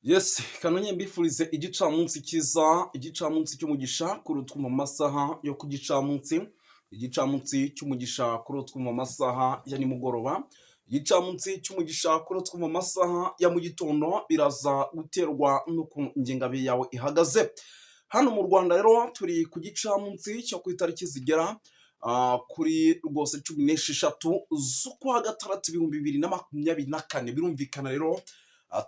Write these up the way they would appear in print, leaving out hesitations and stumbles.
Yes, kanonye mbifurize igicamunsi cyiza, igicamunsi cy'umugisha kuri utwuma mu masaha yo ku gicamunsi, igicamunsi cy'umugisha kuri utwuma mu masaha ya nimugoroba, igicamunsi cy'umugisha kuri utwuma mu masaha ya mu gitondo, biraza guterwa n'ukuntu ingengabihe yawe ihagaze. Hano mu Rwanda rero turi ku gicamunsi cyo ku itariki zigera kuri rwose 16 z'ukwa 6 2024. Birumvikana rero,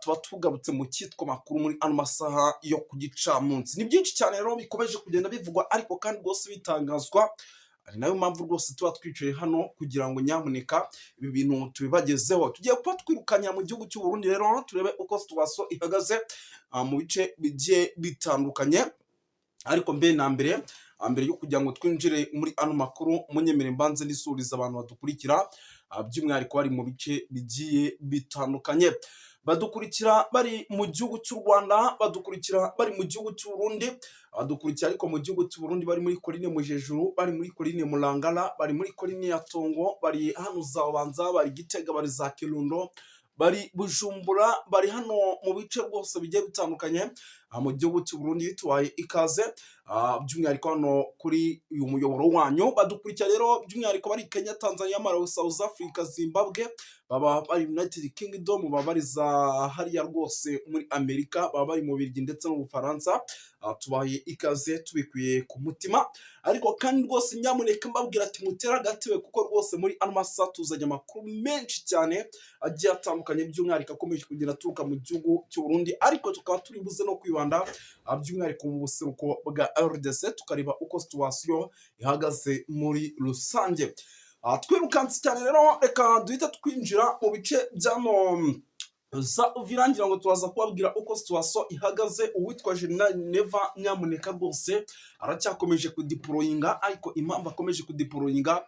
tuba tugarutse mu cyitwa makuru muri ano masaha yo ku gicamunsi. Ni byinshi cyane rero bikomeje kugenda bivugwa, ariko kandi rwose bitangazwa. Ari nayo mpamvu rwose tuba twicaye hano kugira ngo nyamuneka ibi bintu tubibagezeho. Tugiye kuba twirukanya mu gihugu cy'u Burundi rero, turebe uko situation ihagaze mu bice bigiye bitandukanye. Ariko mbere na mbere, mbere yo kugira ngo twinjire muri ano makuru, munyemere mbanze nisuriza abantu badukurikira, by'umwihariko bari mu bice bigiye bitandukanye. Badukurikira bari mu gihugu cy'u Rwanda, badukurikira bari mu gihugu cy'u Burundi, badukurikira ariko mu gihugu cy'u Burundi bari muri Colline Mujejuru, bari muri Colline Murangara, bari muri Colline ya Tongo, bari hano za Bubanza, bari Gitega, bari za Kirundo, bari Bujumbura, bari hano mu bice rwose bigiye bitandukanye mu gihugu cy'u Burundi. Tubaye ikaze by'umwihariko hano kuri uyu muyoboro wanyu. Badukurikira rero by'umwihariko bari Kenya, Tanzania, Malawi, South Africa, Zimbabwe, baba bari United Kingdom, baba bari za hariya rwose muri Amerika, baba bari mu Bubiligi ndetse no mu Bufaransa. Tubaye ikaze tubikuye ku mutima. Ariko kandi rwose nyamuneka mbabwira ati mutere agatebe, kuko rwose muri ano masaha tuzanye amakuru menshi cyane agiye atandukanye, by'umwihariko akomeje kugenda aturuka mu gihugu cy'u Burundi, ariko tukaba turi buze no kwibanda by'umwihariko mu buseruko bwa RDC, tukareba uko situation ihagaze muri rusange. Twirukanse cyane rero, reka duhite twinjira mu bice by'ano za Uvira. Ngira ngo turaza kubabwira uko situation ihagaze. Uwitwa General Neva nyamuneka rwose aracyakomeje kudeployinga, ariko impamvu akomeje kudeployinga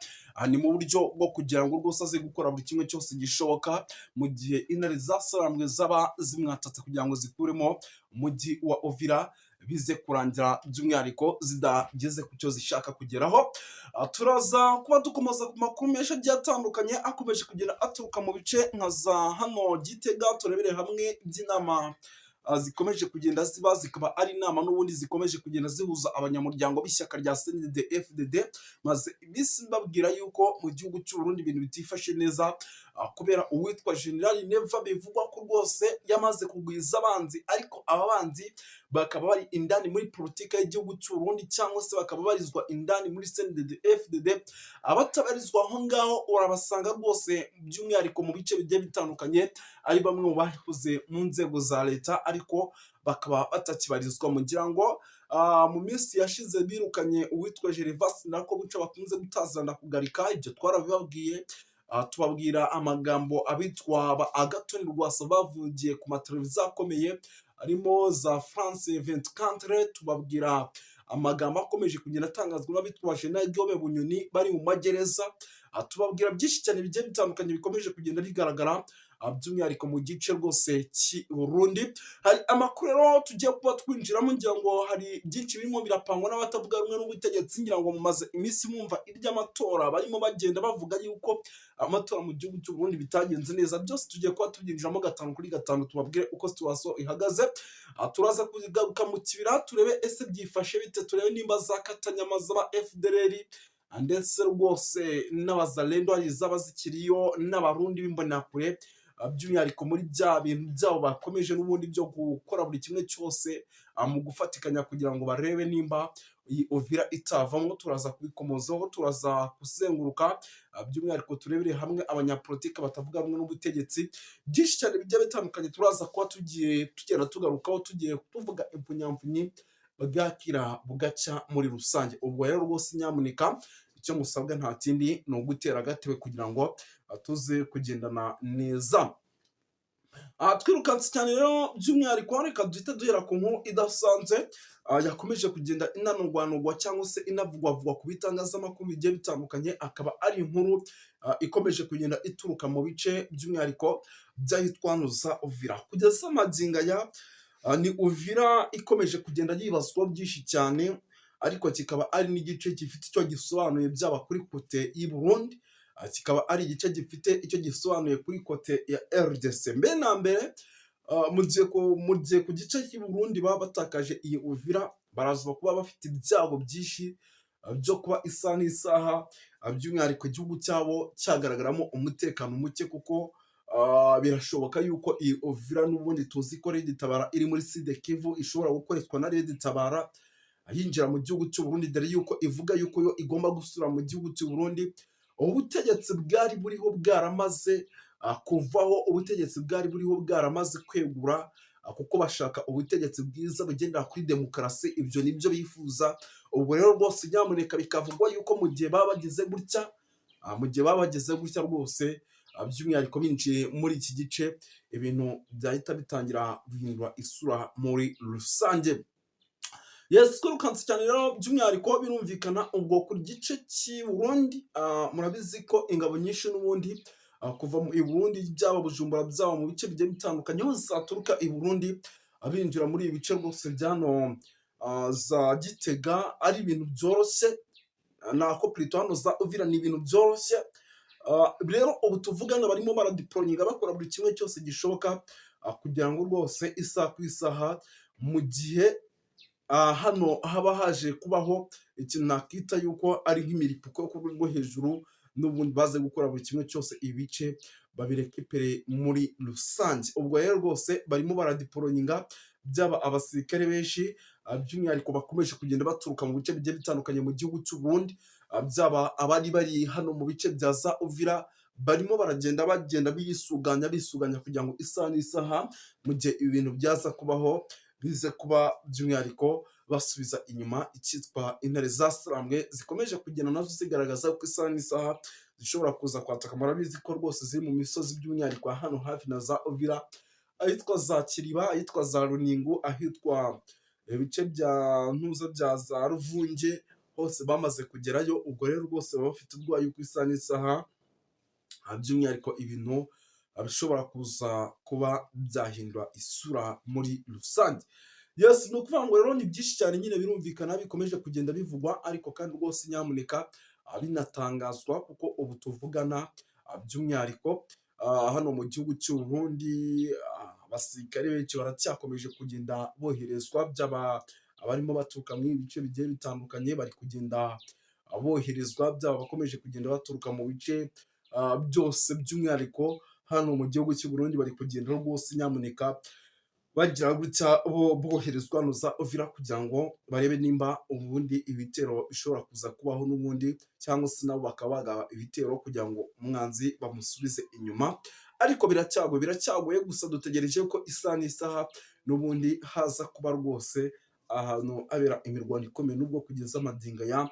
ni mu buryo bwo kugira ngo rwose aze gukora buri kimwe cyose gishoboka mu gihe intare zasarambwe zaba zimwatatse, kugira ngo zikuremo umujyi wa Uvira, bize kurangira by'umwihariko zidageze ku cyo zishaka kugeraho. Turaza kuba dukomoza ku makuru menshi agiye atandukanye akomeje kugenda aturuka mu bice nka za hano Gitega, turebere hamwe iby'inama zikomeje kugenda ziba, zikaba ari inama n'ubundi zikomeje kugenda zihuza abanyamuryango b'ishyaka rya CNDD FDD. Maze iminsi mbabwira yuko mu gihugu cy'u Burundi ibintu bitifashe neza, kubera uwitwa General Neva bivugwa ko rwose yamaze kugwiza abanzi, ariko aba banzi bakaba bari indani muri politiki y'igihugu cy'u Burundi, cyangwa se bakaba barizwa indani muri CNDD FDD. Abatabarizwa aho ngaho urabasanga rwose by'umwihariko mu bice bigiye bitandukanye ari bamwe mu bahoze mu nzego za leta, ariko bakaba batakibarizwa. Mugira ngo mu minsi yashize birukanye uwitwa Gervas Ndirakobuca bakunze gutazana kugarika, ibyo twarabibabwiye. Tubabwira amagambo abitwa ba Agathon Rwasa bavugiye ku mateleviziyo akomeye harimo za France 24, tubabwira amagambo akomeje kugenda atangazwa n'abitwa General Guillaume Bunyoni bari mu magereza. Tubabwira byinshi cyane bigiye bitandukanye bikomeje kugenda bigaragara by'umwihariko mu gice rwose cy'i Burundi. Hari amakuru rero tugiye kuba twinjiramo. Ngira ngo hari byinshi birimo birapangwa n'abatavuga rumwe n'ubutegetsi. Ngira ngo mumaze iminsi mwumva iby'amatora, barimo bagenda bavuga yuko amatora mu gihugu cy'u Burundi bitagenze neza. Byose tugiye kuba tubyinjiramo gatanu kuri gatanu, tubabwire uko situation ihagaze. Turaza kugaruka mu Kibira, turebe ese byifashe bite, turebe nimba za katanyama z'aba FDLR ndetse rwose n'abazalendo hari izaba zikiriyo, n'Abarundi b'imbonerakure, by'umwihariko muri bya bintu byabo bakomeje n'ubundi byo gukora buri kimwe cyose mu gufatikanya kugira ngo barebe nimba iyi Uvira itavamo. Turaza kubikomozaho, turaza kuzenguruka by'umwihariko turebere hamwe abanyapolitiki batavuga rumwe n'ubutegetsi. Byinshi cyane bigiye bitandukanye turaza kuba tugiye tugenda tugarukaho, tugiye tuvuga impfunyamfunyi bwakira bugacya muri rusange. Ubwo rero rwose nyamuneka icyo musabwa nta kindi, ni ugutera agatebe kugira ngo tuze kugendana neza. Twirukanse cyane rero, by'umwihariko reka duhite duhera ku nkuru idasanzwe yakomeje kugenda inanurwanurwa cyangwa se inavugwavugwa ku bitangazamakuru bigiye bitandukanye, akaba ari inkuru ikomeje kugenda ituruka mu bice by'umwihariko by'ahitwa za Uvira. Kugeza magingo aya ni Uvira ikomeje kugenda yibazwaho byinshi cyane, ariko kikaba ari n'igice gifite icyo gisobanuye byaba kuri côté y'i Burundi, kikaba ari igice gifite icyo gisobanuye kuri côté ya RDC. Mbere na mbere Mu gihe ku gice cy'i Burundi baba batakaje iyi Uvira, baraza kuba bafite ibyago byinshi byo kuba isaha n'isaha, by'umwihariko igihugu cyabo cyagaragaramo umutekano muke, kuko birashoboka yuko iyi Uvira n'ubundi tuzi ko Red Tabara iri muri Sud Kivu ishobora gukoreshwa na Red Tabara yinjira mu gihugu cy'u Burundi, dore yuko ivuga yuko yo igomba gusubira mu gihugu cy'u Burundi. Ubutegetsi bwari buriho bwaramaze kuvaho, ubutegetsi bwari buriho bwaramaze kwegura, kuko bashaka ubutegetsi bwiza bugendera kuri demokarasi. Ibyo nibyo bifuza. Ubwo rero rwose nyamuneka bikavugwa yuko mu gihe baba bageze gutya rwose, by'umwihariko binjiye muri iki gice, ibintu byahita bitangira guhindura isura muri rusange. Yes, twirukanse cyane rero. By'umwihariko birumvikana ubwo ku gice cy'i Burundi, murabizi ko ingabo nyinshi n'ubundi kuva mu i Burundi, byaba Bujumbura, byaba mu bice bigiye bitandukanye hose haturuka i Burundi, binjira muri ibi bice rwose byano za Gitega ari ibintu byoroshye, nako plutôt hano za Uvira ni ibintu byoroshye. Rero ubu tuvugana barimo baradeployinga, bakora buri kimwe cyose gishoboka kugira ngo rwose isaha ku isaha, mu gihe hano haba haje kubaho ikintu nakita yuko ari nk'imiripuko yo ku rwego rwo hejuru, n'ubundi baze gukora buri kimwe cyose ibice babirécupère muri rusange. Ubwo rero rwose barimo baradeployinga, byaba abasirikare benshi, by'umwihariko bakomeje kugenda baturuka mu bice bigiye bitandukanye mu gihugu cy'u Burundi, byaba abari bari hano mu bice bya za Uvira, barimo baragenda bagenda bisuganya bisuganya kugira ngo isaha n'isaha, mu gihe ibi bintu byaza kubaho, bize kuba by'umwihariko basubiza inyuma icyitwa intare zasarambwe zikomeje kugenda nazo zigaragaza ko isaha n'isaha zishobora kuza kwataka. Murabizi ko rwose ziri mu misozi, by'umwihariko hano hafi na za Uvira, ahitwa za Kiriba, ahitwa za Runingu, ahitwa ibice bya Ntuza bya za Ruvunge, hose bamaze kugerayo. Ubwo rero rwose baba bafite ubwoba yuko isaha n'isaha, by'umwihariko ibintu bishobora kuza kuba byahindura isura muri rusange. Yes, ni ukuvuga ngo rero ni byinshi cyane nyine birumvikana bikomeje kugenda bivugwa, ariko kandi rwose nyamuneka binatangazwa, kuko ubu tuvugana, by'umwihariko hano mu gihugu cy'u Burundi abasirikare benshi baracyakomeje kugenda boherezwa, byaba abarimo baturuka mu bice bigiye bitandukanye bari kugenda boherezwa, byaba abakomeje kugenda baturuka mu bice byose, by'umwihariko hano mu gihugu cy'u Burundi bari kugenda rwose nyamuneka bagira gutya bo boherezwa hano za Uvira kugira ngo barebe nimba ubundi ibitero bishobora kuza kubaho n'ubundi, cyangwa se nabo bakaba bagaba ibitero kugira ngo umwanzi bamusubize inyuma. Ariko biracyagoye, biracyagoye, gusa dutegereje ko isaha n'isaha n'ubundi haza kuba rwose ahantu habera imirwano ikomeye, nubwo kugeza amagingo aya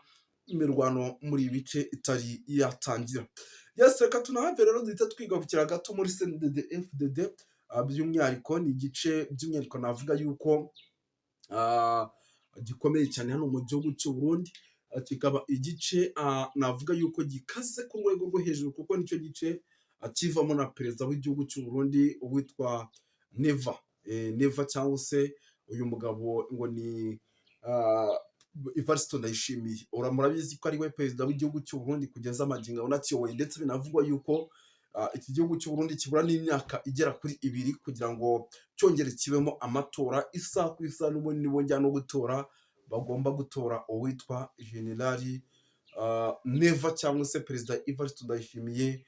imirwano muri ibi bice itari yatangira. Yes, reka tunahave rero duhita twigarukira gato muri CNDD FDD. By'umwihariko ni igice by'umwihariko navuga yuko gikomeye cyane hano mu gihugu cy'u Burundi, kikaba igice navuga yuko gikaze ku rwego rwo hejuru, kuko nicyo gice kivamo na perezida w'igihugu cy'u Burundi witwa Neva. Neva cyangwa se uyu mugabo ngo ni Evariste Ndayishimiye. Murabizi ko ari we perezida w'igihugu cy'u Burundi kugeza amagingo unakiyoboye, ndetse binavugwa yuko iki gihugu cy'u Burundi kibura n'imyaka igera kuri 2 kugira ngo cyongere kibemo amatora. Isaha ku isaha n'ubundi nibongera no gutora, bagomba gutora uwitwa Generali Neva cyangwa se perezida Evariste Ndayishimiye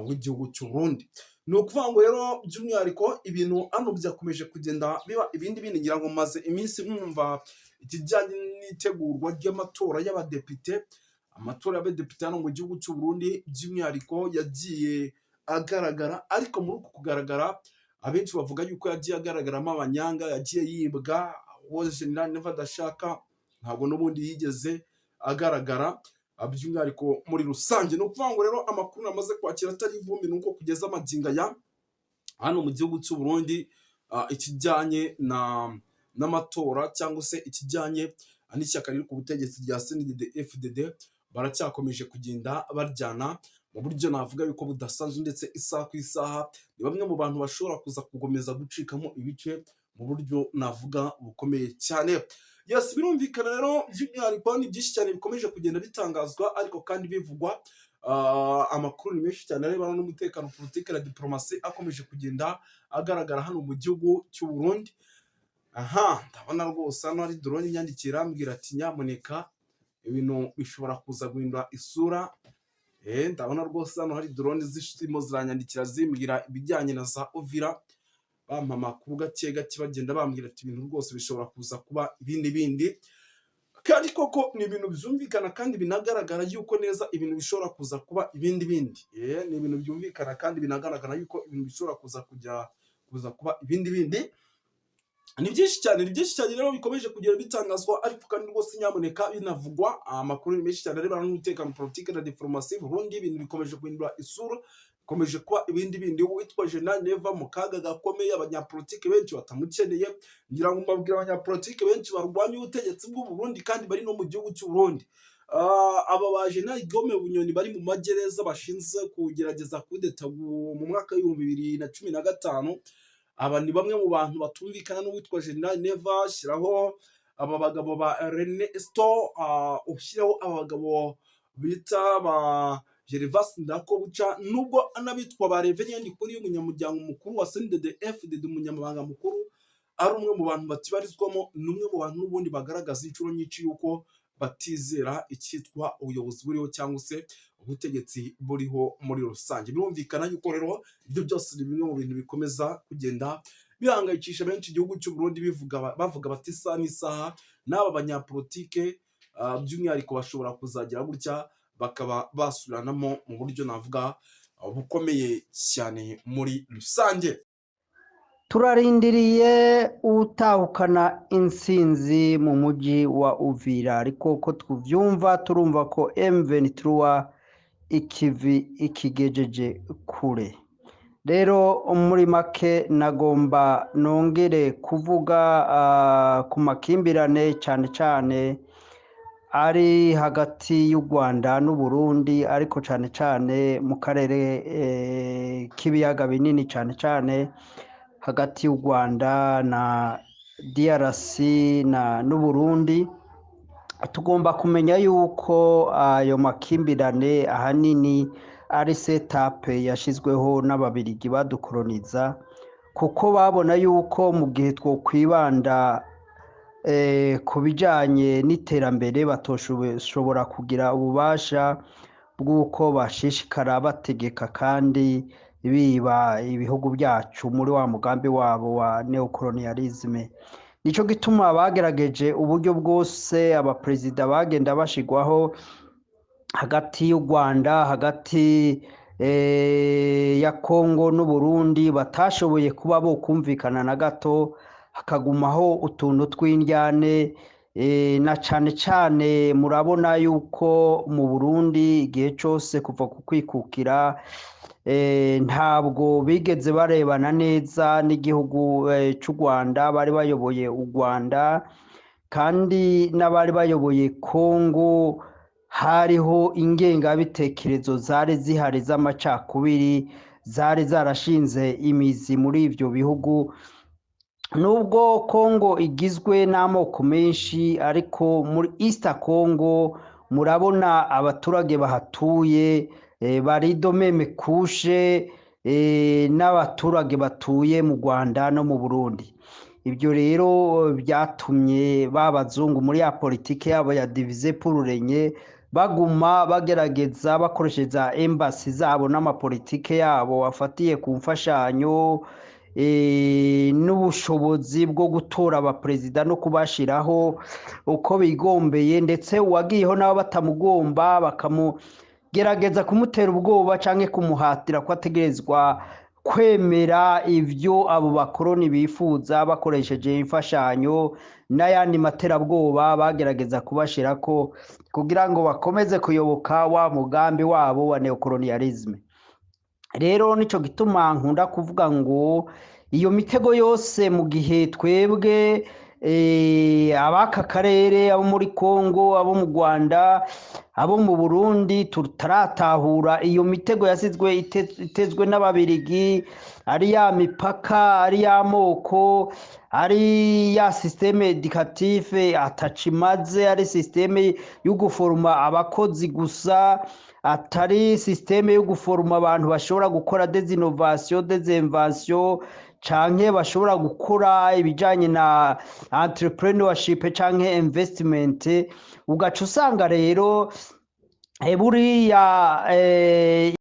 w'igihugu cy'u Burundi. Ni ukuvuga ngo rero by'umwihariko ibintu hano byakomeje kugenda biba ibindi bindi. Ngira ngo maze iminsi mwumva ikijyanye n'itegurwa ry'amatora y'abadepite. Amatora y'abadepite hano mu gihugu cy'u Burundi by'umwihariko yagiye agaragara, ariko muri uku kugaragara abenshi bavuga yuko yagiye agaragaramo abanyanga, yagiye yibwa. Uwo General Neva adashaka ntabwo n'ubundi yigeze agaragara by'umwihariko muri rusange. Ni ukuvuga ngo rero amakuru namaze kwakira atari ivumbi ni uko kugeza amagingo aya hano mu gihugu cy'u Burundi ikijyanye na n'amatora cyangwa se ikijyanye n'ishyaka riri ku butegetsi rya CNDD FDD baracyakomeje kugenda baryana mu buryo navuga yuko budasanzwe, ndetse isaha ku isaha ni bamwe mu bantu bashobora kuza gukomeza gucikamo ibice mu buryo navuga bukomeye cyane. Yes, birumvikana rero by'umwihariko ni byinshi cyane bikomeje kugenda bitangazwa, ariko kandi bivugwa. Amakuru ni menshi cyane arebana n'umutekano, politiki na diplomasi akomeje kugenda agaragara hano mu gihugu cy'u Burundi. Aha ndabona rwose hano hari drone inyandikira ambwira ati: "Nyamuneka, ibintu bishobora kuza guhindura isura." Ndabona rwose hano hari drone zirimo ziranyandikira zimbwira ibijyanye na za Uvira, bampa amakuru gake gake, bagenda bambwira ati ibintu rwose bishobora kuza kuba ibindi bindi. Kandi koko ni ibintu byumvikana kandi binagaragara yuko neza ibintu bishobora kuza kuba ibindi bindi. Ni ibintu byumvikana kandi binagaragara yuko ibintu bishobora kuza kujya kuza kuba ibindi bindi. Ni byinshi cyane, ni byinshi cyane rero bikomeje kugenda bitangazwa, ariko kandi rwose nyamuneka binavugwa. Amakuru ni menshi cyane arebana n'umutekano, politiki na diplomasi. Burundi ibintu bikomeje guhindura isura, bikomeje kuba ibindi bindi. Uwitwa General Neva mu kaga gakomeye, abanyapolitiki benshi batamukeneye. Ngira ngo mbabwire, abanyapolitiki benshi barwanya ubutegetsi bw'u Burundi kandi bari no mu gihugu cy'u Burundi. Aba ba General Guillaume Bunyoni bari mu magereza bashinzwe kugerageza kudeta mu mwaka w'2015, aba ni bamwe mu bantu batumvikana n'uwitwa General Neva. Shyiraho aba bagabo ba Ernesto, ushyiraho aba bagabo bita ba Gervas Ndakobuca, nubwo anabitwa ba Reverien Ndikuri, umunyamuryango mukuru wa CNDD FDD, umunyamabanga mukuru, ari umwe mu bantu batibarizwamo. Ni umwe mu bantu n'ubundi bagaragaza inshuro nyinshi yuko batizera icyitwa ubuyobozi buriho cyangwa se ubutegetsi buriho muri rusange. Birumvikana yuko rero ibyo byose ni bimwe mu bintu bikomeza kugenda bihangayikisha benshi igihugu cy'u Burundi, bivuga bavuga bati isaha n'isaha n'aba banyapolitike by'umwihariko bashobora kuzagira gutya bakaba basubiranamo mu buryo navuga bukomeye cyane muri rusange. Turarindiriye utahukana intsinzi mu mujyi wa Uvira, ariko uko tuvyumva turumva ko M23 ikivi ikigejeje kure. Rero muri make nagomba nongere kuvuga ku makimbirane, cyane cyane ari hagati y'u Rwanda n'Uburundi, ariko cyane cyane mu karere k'ibiyaga binini, cyane cyane hagati y'u Rwanda na DRC na n'Uburundi. Tugomba kumenya yuko ayo makimbirane ahanini ari setup yashyizweho n'Ababirigi badukoloniza, kuko babona yuko mu gihe twokwibanda ku bijyanye n'iterambere batoshobora kugira ububasha bw'uko bashishikara bategeka kandi biba ibihugu byacu muri wa mugambi wabo wa neocolonialisme. Nico gituma bagerageje uburyo bwose, abaperezida bagenda bashigwaho hagati y'u Rwanda, hagati ya Congo n'Uburundi, batashoboye kuba bo kumvikana na gato, hakagumaho utuntu tw'indyane. Na cane cane murabona yuko mu Burundi igihe cose kuva ku kwikukira ntabwo bigeze barebana neza n'igihugu c'u Rwanda, bari bayoboye u Rwanda, kandi n'abari bayoboye Congo hariho ingengabitekerezo zari zihari z'amacakubiri zari zarashinze imizi muri ivyo bihugu. Nubwo Congo igizwe n'amoko menshi, ariko muri East Congo murabona abaturage bahatuye bari de même couche n'abaturage batuye mu Rwanda no mu Burundi. Ibyo rero byatumye ba bazungu muri ya politike yabo ya diviser pour régner baguma bagerageza bakoresheje embassy zabo n'amapolitike yabo afatiye ku mfashanyo n'ubushobozi bwo gutora abaperezida no kubashiraho uko bigombeye, ndetse uwagiyeho nabo batamugomba bakamugerageza kumutera ubwoba canke kumuhatira ko ategerezwa kwemera ivyo abo bakoroni bifuza, bakoresheje imfashanyo n'ayandi materabwoba bagerageza kubashirako kugira ngo bakomeze kuyoboka wa mugambi wabo wa neocolonialisme. Rero nico gituma nkunda kuvuga ngo iyo mitego yose, mu gihe twebwe Ab'aka karere, abo muri Congo, abo mu Rwanda, abo mu Burundi, tutaratahura iyo mitego yasizwe itezwe n'Ababirigi, ari ya mipaka, ari ya moko, ari ya système éducatif atacimaze, ari système yo guforoma abakozi gusa, atari système yo guforoma abantu bashobora gukora des innovations, des inventions, canke bashobora gukora ibijanye na entrepreneurship canke investment. Ugaca usanga rero buriya.